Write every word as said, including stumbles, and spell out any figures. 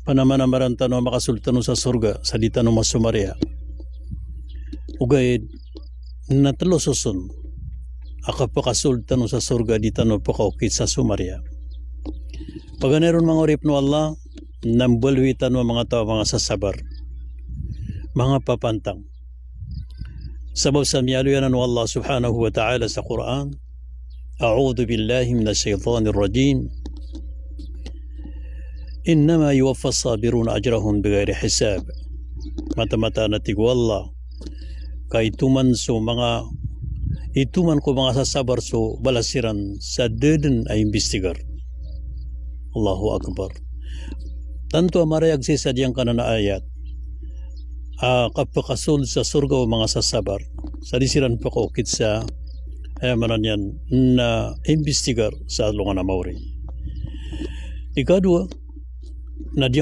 Panamanamaran tano a makasold tano sa sorga sa di tano masomariya. Ogaid na telo soson a kapakasold tano sa sorga di tano pakaokit sa somariya. Paganay ron manga oripen o Allah, na mbaloy tano a manga taw a manga sasabar, manga papantang. Sabap sa miyaaloy anan o Allah subhanahu wa ta'ala sa Qur'an, "A'udhu billahi minash shaytanir rajim. Innama yuwaffas sabiruna ajrahum bighairi hisab." Mataan-mataan a tig o Allah, ka itoman so manga, itoman ko manga sasabar so balas iran sa da den a imbistigar. Allahu Akbar. Tanto a marayag sii sa giyangkanan a ayat a kapakasold sa sorga o manga sasabar sa di siran pakaokit sa, aya maana niyan na imbistigar sa alongan a maori. Ikadowa, na di